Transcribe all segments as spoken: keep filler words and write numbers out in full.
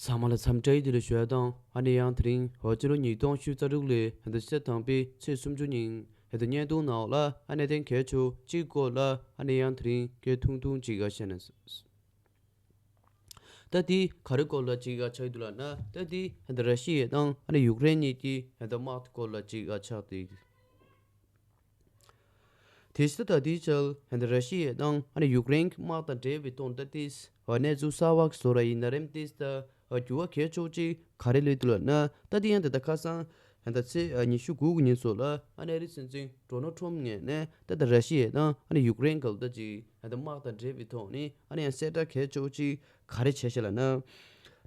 ཚང་མ་ལ་འཚམས་འདྲི་བདེ་ལེགས་ཞུ་ཡ་དང་། ཨ་ནི་ཡང་དེ་རིང་འོ་སྤྱི་ལོ་ཉིས་སྟོང་ཉི་ཤུ་རྩ་དྲུག་ལོའི་ཧན་ད་ཕྱི་ཟླ་དང་པོའི་ཚེས་སུམ་ཅུ་ཉིན་ཧན་ད་བརྙན་ཐུང་ནང་ལ་ཨ་ནི་གནད་དོན་གལ་ཆེ་བོ་གཅིག་སྐོར་ལ་ཨ་ནི་ཡང་དེ་རིང་སྐད་ཐུང་ཐུང་ཅིག་ཨ་བཤད་ན། ད་དེ་ག་རེ་སྐོར་ལ་ཅིག་ཨ་ཆགས་ཀྱི་འདུག་ལབ་ན། ད་དེ་ཧན་ད་ར་ཤི་ཡ་དང་ཨ་ནི་ཡུཀ་རེན་གཉིས་ཀྱི་ཧན་ད་དམག་སྐོར་ལ་ཅིག་ཨ་ཆགས་ཏེ། དེ་ཕྱི་ད་ལྟའི་ཆར་ཧན་ད་ར་ཤི་ཡ་དང་ཨ་ནི་ཡུཀ་རེན་གྱི་དམག་དང་འབྲེལ་བའི་ཐོག་ད་ཏིས་གནས་ཚུལ་གསར་བ་བཟོ་ར་ཡིན་ན་རེམ། ཏིས་ད་འགྱུར་བ་གལ་ཆེ་བོ་ཅིག་ག་རེ་སླེབས་འདུག་ལབ་ན། ད་དེ་ཡང་དེ་ད་ཁ་སང་ཧན་ད་ཚེས་ཉི་ཤུ་དགུ་གི་ཉིན་སོགས་ལ་ཨ་ནི་ཨ་རིའི་སྲིད་འཛིན་ཌོ་ནལ་ཊམ་ངོས་ནས་ད་ད་ར་ཤི་ཡ་དང་ཨ་ནི་ཡུཀ་རེན་གལ་ད་ཅིག་ཧན་ད་དམག་དང་འབྲེལ་བའི་ཐོག་ནས་ཨ་ནི་ཡང་གསལ་བསྒྲགས་གལ་ཆེ་བོ་ཅིག་ག་རེ་བྱས་ཤག་ལབ་ན།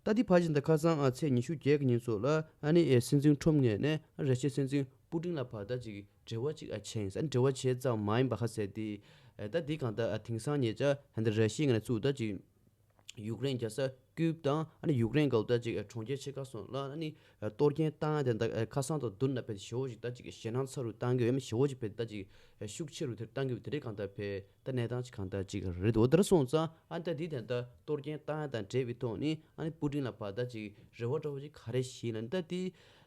ད་དེ་ཕར་ཕྱིན་ད་ཁ་སང་ཨ་ཚེས་ཉི་ཤུ་བརྒྱད་གི་ཉིན་སོགས་ལ་ཨ་ནི་ཨེ་སྲིད་འཛིན་ཊམ་ངོས་ནས་ར་ཤི་ཡའི་སྲིད་འཛིན་པུ་ཏིན་ལ་ཕར་ད་ཅིག་འབྲེལ་བ་ཅིག་ཨ་བྱས་ཡིན། ཨ་ནི་འབྲེལ་བ་བྱས་ཙམ་མ་ཡིན་པ་ཁ་གསལ་ཏེ། ཨེ་ད་འདི་གང་ལྟར་ཨ་དེང་སང་ཉེ་ཆར་ཧན་ད་ར་ཤི་ཡའི་ངོས་ནས་ཚུར་ད་ཅིག་ཡུཀ་རེན་རྒྱལ་ས་ཀིབ་དང་ཨ་ནི་ཡུཀ་རེན་གལ་ད་ཅིག་ཨ་གྲོང་ཁྱེར་ཆེ་ཁག་སོགས་ལ་ཨ་ནི་ཨ་གཏོར་སྐྱོན་བཏང་ཡ་དེ་ད་ཨ་ཁ་སང་དང་བསྡུར་ན་དཔེ་ཞེ་བོ་ཞིག་ད་ཅིག་ཞེད་སྣང་ཚ་རུ་བཏང་གི་ཡོད་མེད། ཞེ་བོ་ཞིག་དཔེ་ད་ཅིག་ཨ་ཤུགས་ཆེ་རུ་དེར་བཏང་གི་ཡོད། དེ་འདྲའི་གང་ལྟར་དཔེ་ད་གནས་སྟངས་ཅིག་གང་ལྟར་ཅིག་རེད་འདུག། དེར་སོང་ཙང་ཨ་ནི་ད་འདི་དེ་ད་གཏོར་སྐྱོན་བཏང་ཡ་དང་འབྲེལ་བའི་ཐོག་ནས་ཨ་ནི་པུ་ཏིན་ལ་ཕར་ད་ཅིག་རེ་བ་འདྲ་བོ་ཅིག་ག་རེ་བྱས་ལབ་ན། ད་འདི་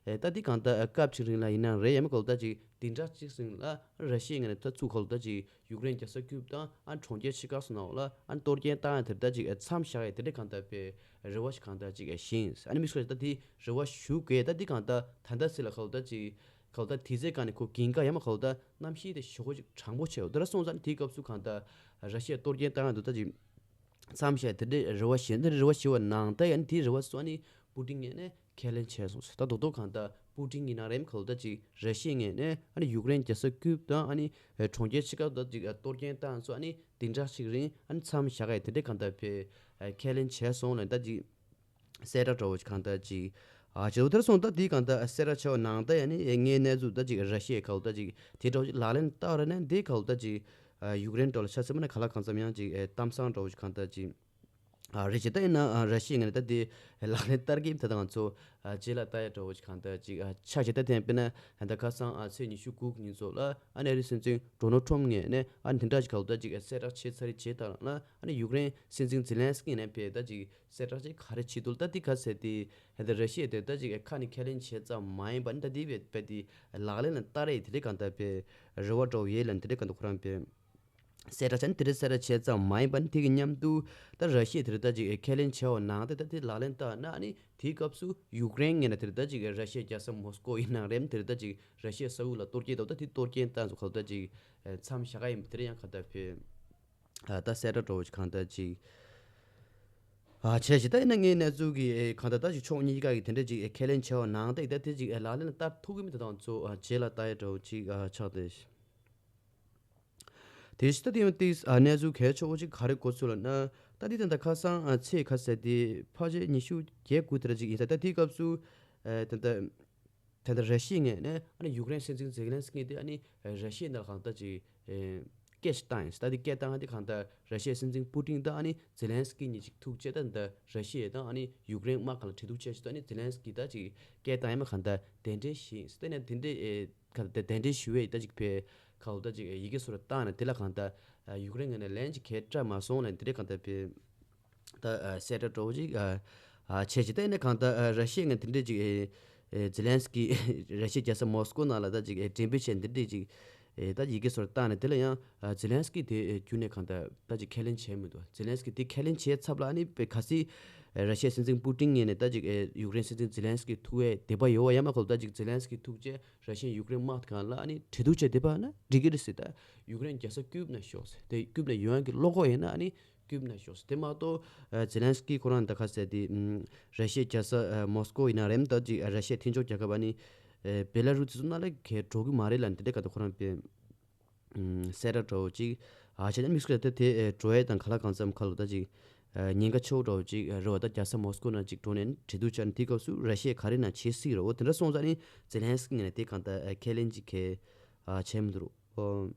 ཨེ་ད་འདི་གང་ལྟར་ཨ་སྐབས་ཅིག་རིང་ལ་ཡིན་ན་རེད། ཡང་མིན་གང་ལྟར་ཅིག་བདུན་ཕྲག་གཅིག་རིང་ལ་ར་ཤི་ཡའི་ངོས་ནས་ད་ཚུར་གང་ལྟར་ཅིག་ཡུཀ་རེན་རྒྱལ་ས་ཀིབ་དང་ཨ་གྲོང་ཁྱེར་ཆེ་ཁག་སོགས་ནང་ལ་ཨ་གཏོར་སྐྱོན་བཏང་ཡ་དེར་ད་ཅིག་ཨ་མཚམས་བཞག་ཡ་དེ་འདྲའི་གང་ལྟར་དཔེ་རེ་བ་ཞིག་གང་ལྟར་ཅིག་ཨ་བྱས་ཡིན། ཨ་ནི་མི་སུ་ད་དེ་རེ་བ་ཞུ་དགོས། ད་འདི་གང་ལྟར་ད་ལྟ་ཚེ་ལ་གང་ལྟར་ཅིག་གང་ལྟར་དེ་ཚེ་གང་ནས་ཁོ་གིན་ག་ཡ་མ་གང་ལྟར་གནམ་གཤིས་དེ་ཞེ་པོ་ཅིག་གྲང་པོ་བྱས་ཡོད། དེ་འདྲ་སོང་ཙང་ནི་དེའི་སྐབས་སུ་གང་ལྟར་ར་ཤི་ཡ་གཏོར་སྐྱོན་བཏང་ཡ་འདུག་ད་ཅིག་མཚམས་བཞག་དེ་འདྲའི་རེ་བ་བྱས། འདི་རེ་བ་བྱས་པ་ནང་ད་ཡང་དེའི་རེ་བ་སོང་ནི་པུ་ཏིན་ངོས་ནས་ཁས་ལེན་བྱས་སོང་། ད་རྡོག་རྡོག་གང་ལྟར་པུ་ཏིན་ཡིན་ན་རེམ་གང་ལྟར་ཅིག་ར་ཤི་ཡའི་ངོས་ནས་ཨ་ནི་ཡུཀ་རེན་རྒྱལ་ས་ཀིབ་དང་ཨ་ནི་གྲོང་ཁྱེར་ཆེ་ཁག་ད་ཅིག་གཏོར་སྐྱོན་བཏང་སོང་། ཨ་ནི་བདུན་ཕྲག་གཅིག་རིང་ཨ་ནི་མཚམས་བཞག་ཡ་དེ་འདྲའི་གང་ལྟར་དཔེ་ཁས་ལེན་བྱས་སོང་ལབ་ད་ཅིག་གསལ་བསྒྲགས་འདྲ་བོ་ཅིག་གང་ལྟར་ཅིག་ཨ་བྱས་འདུག། དེར་སོང་ད་འདི་གང་ལྟར་གསལ་བསྒྲགས་བྱས་པ་ནང་ད་ཡང་ནི་ངའི་གནས་ཚུལ་ད་ཅིག་ར་ཤི་ཡའི་གང་ལྟར་ཅིག་དེ་འདྲ་བོ་ཅིག་ལག་ལེན་བསྟར་ན་འདི་གང་ལྟར་ཅིག་ཡུཀ་རེན་འདྲ་ལ་ཆ་མཚོན་པ་ན་ག་ལ་གང་འཚམ་ཡང་ཅིག་གཏམ་བཟང་འདྲ་བོ་ཅིག་གང་ལྟར་ཅིག་ཨ་རེད་ཅེ། ད་ཡིན་ན་ཨ་ར་ཤི་ཡའི་ངོས་ནས་ད་དེ་ལག་ལེན་བསྟར་གྱི་ད་ང་ཚོ་ཨ་རྗེས་ལ་ལྟ་ཡ་འདྲ་བོ་ཅིག་གང་ལྟར་ཅིག་ཨ་ཆགས་ཀྱི། ད་དེ་དཔེར་ན་ད་ཁ་སང་ཨ་ཚེས་ཉི་ཤུ་དགུ་གི་ཉིན་སོགས་ལ་ཨ་ནི་ཨ་རིའི་སྲིད་འཛིན་ཌོ་ནལ་ཊམ་ངོས་ནས་ཨ་ནི་དེ་འདྲ་ཅིག་གང་ལྟར་ཅིག་ཨ་གསལ་བསྒྲགས་བྱས་ཚར་རེད། བྱས་ད་ལ་ཨ་ནི་ཡུཀ་རེན་སྲིད་འཛིན་ཛེ་ལན་སི་ཀི་ནས་ཕེ་ད་ཅིག་གསལ་བསྒྲགས་ཅིག་ག་རེ་བྱེད་འདུག། ད་དེ་ག་ཟེར་དེ་ད་ར་ཤི་ཡ་དེ་ད་ཅིག་ཨ་ཁ་ནས་ཁས་ལེན་བྱས་ཙམ་མ་ཡིན་པ་ནི་ད་དེ་བས་བས་དེ་ལག་ལེན་ལ་བསྟར་རེད། དེ་འདྲའི་གང་ལྟར་དཔེ་རེ་བ་འདྲ་བོ་ཡོད་ལབ་དེ་འདྲའི་གང་ལྟར་ཁོ་རང་དཔེ་གསལ་བསྒྲགས་བྱས་ནས་དེ་རིང་གསལ་བསྒྲགས་བྱས་ཙམ་མ་ཡིན་པ་ནི་དེ་གི་མཉམ་དུ་ད་ར་ཤི་ཡས་དེ་རིང་ད་ཅིག་ཁས་ལེན་བྱས་པ་ནང་དེ་ད་དེ་ལག་ལེན་བསྟར་ན་ཨ་ནི་དེའི་སྐབས་སུ་ཡུཀ་རེན་ངོས་ནས་དེ་རིང་ད་ཅིག་ར་ཤི་ཡའི་རྒྱལ་ས་མོ་སི་ཀོ་ཡིན་ན་རེད། དེ་རིང་ད་ཅིག་ར་ཤི་ཡ་ས་ཁུལ་ལ་གཏོར་སྐྱོན་དང་ད་དེ་གཏོར་སྐྱོན་བཏང་ཚོ་གང་ལྟར་ཅིག་མཚམས་བཞག་ག་ཡིན་པ་དེ་རིང་ཡང་གང་ལྟར་ཕེ་ད་གསལ་བསྒྲགས་འདྲ་བོ་ཅིག་གང་ལྟར་ཅིག་ཨ་བྱས་ཤིག། ད་ཡིན་ན་ངའི་གནས་ཚུལ་གི་གང་ལྟར་ད་ཅིག་ཕྱོགས་གཉིས་ཀ་གི་དེ་འདྲ་ཅིག་ཁས་ལེན་བྱས་པ་ནང་དེ་ད་དེ་ཅིག་ལག་ལེན་ལ་བསྟར་ཐུབ་ཀྱི་མེད་དེ་དང་ཚོ་རྗེས་ལ་ལྟ་ཡ་འདྲ་བོ་ཅིག་ཆགས་ཏེ། དེ་ཕྱི་ད་དེ་ཡང་ཏིག་གནས་ཚུལ་གལ་ཆེ་བོ་ཅིག་ག་རེ་གོ་ཚུལ་ལབ་ན། ད་དེ་ད་ལྟ་ཁ་སང་ཚེས་ཁ་ཟེར་དེ་ཕལ་ཆེར་ཉི་ཤུ་བརྒྱད་དགུ་དེ་འདྲ་ཅིག་ཡིན་ས། ད་དེའི་སྐབས་སུ་ད་ལྟ་ད་ལྟ་ར་ཤི་ཡའི་ངོས་ནས་ཨ་ནི་ཡུཀ་རེན་སྲིད་འཛིན་ཛེ་ལན་སི་ཀི་དེ་ཨ་ནི་ར་ཤི་ཡའི་ནང་གང་ལྟར་ཅིག་སྐད་ཆ་བཏང་ཡིན། ད་དེ་སྐད་བཏང་དེ་གང་ལྟར་ར་ཤི་ཡའི་སྲིད་འཛིན་པུ་ཏིན་དང་ཨ་ནི་ཛེ་ལན་སི་ཀི་གཉིས་ཅིག་ཐུག་བྱས་ད་ད་ར་ཤི་ཡ་དང་ཨ་ནི་ཡུཀ་རེན་དམག་གང་ལ་གྲོས་བསྡུར་བྱས་ཤིག་ད་ཨ་ནི་ཛེ་ལན་སི་ཀི་ད་ཅིག་སྐད་བཏང་ཡིན་མ་གང་ལྟར་གདན་འདྲེན་ཞུས་ཡིན། ད་ནས་དེ་འདྲའི་ག་ད་གདན་འདྲེན་ཞུ་བའི་ད་ཅིག་ཕེ་ག་ད་ཅིག་ཡི་གེ་སོགས་ལ་བཏང་ནས་དེ་ལ་གང་ལྟར་ཡུཀ་རེན་ངོས་ནས་ལན་ཅིག་གས་སྤྲད་མ་སོང་ལབ་དེ་འདྲའི་གང་ལྟར་ཕེ་ད་གསལ་བསྒྲགས་འདྲ་བོ་ཅིག་བྱས་ཅིག། ད་ཡིན་ན་གང་ལྟར་ར་ཤི་ཡ་ངོས་དེ་འདྲའི་ཅིག་ཛེ་ལན་སི་ཀི་ར་ཤི་ཡའི་རྒྱལ་ས་མོ་སི་ཀོ་ནང་ལ་ད་ཅིག་མགྲོན་འབོད་བྱས་དེ་འདྲའི་ཅིག་ད་ཡི་གེ་སོགས་ལ་བཏང་ནས་དེ་ལ་ཡང་ཛེ་ལན་སི་ཀི་དེ་རྒྱུན་ནས་གང་ལྟར་ད་ཅིག་ཁས་ལེན་བྱས་མི་འདུག། ཛེ་ལན་སི་ཀི་དེ་ཁས་ལེན་བྱས་ཚབ་ལ་ཨ་ནི་ཕེ་གལ་སྲིད་ར་ཤི་ཡའི་སྲིད་འཛིན་པུ་ཏིན་ངོས་ནས་ད་ཅིག་ཡུཀ་རེན་སྲིད་འཛིན་ཛེ་ལན་སི་ཀི་ཐུག་པའི་དད་པ་ཡོད་པ་ཡང་མ་གང་ལྟར་ད་ཅིག་ཛེ་ལན་སི་ཀི་ཐུག་བྱས་ར་ཤི་ཡ་ཡུཀ་རེན་དམག་སྒང་ལ་ཨ་ནི་གྲོས་བསྡུར་བྱས་བསྡད་པ་ན་འགྲིག་གི་རེད་ཟེར། ད་ཡུཀ་རེན་རྒྱལ་ས་ཀིབ་ན་ཤོག་ཟེར། དེ་ཀིབ་ན་ཡོང་ཡག་གི་བློ་ཁོག་ཡོད་ན་ཨ་ནི་ཀིབ་ན་ཤོག་ཟེར། དེ་མ་གཏོགས་ཛེ་ལན་སི་ཀི་ཁོ་རང་ད་ག་ཟེར་དེ་ར་ཤི་ཡའི་རྒྱལ་ས་མོ་སི་ཀོ་ཡིན་ན་རེད། ད་ཅིག་ར་ཤི་ཡའི་མཐུན་ཕྱོགས་རྒྱལ་ཁབ་ཨ་ནི་བེ་ལ་རུ་དེ་ཚོ་ནང་ལ་གས་འགྲོ་གི་མ་རེད་ལབ་དེ་འདྲ་ག་ད་ཁོ་རང་ཕེ་གསལ་བསྒྲགས་འདྲ་བོ་ཅིག་བྱས་ནས་དམིགས་བསལ་ད་དེ་འགྲོ་ཡས་དང་ག་ལ་གང་འཚམ་ཁ་ལོ་ད་ཅིག་ཉེན་ཁ་ཆེ་བོ་འདྲ་བོ་ཅིག་རེད་བ། ད་རྒྱལ་ས་མོ་སི་ཀོ་ནང་ཅིག་འགྲོ་ནས་གྲོས་བསྡུར་བྱས་ནས་དེའི་སྐབས་སུ་ར་ཤི་ཡས་ག་རེ་ན་བྱེད་སྲིད་རེད། འོ་དེ་འདྲ་སོང་ཙང་ནི་ཛེ་ལན་སི་ཀི་ངོས་ནས་དེ་གང་ལྟར་ཁས་ལེན་ཅིག་གས་བྱས་མི་འདུག་རོ།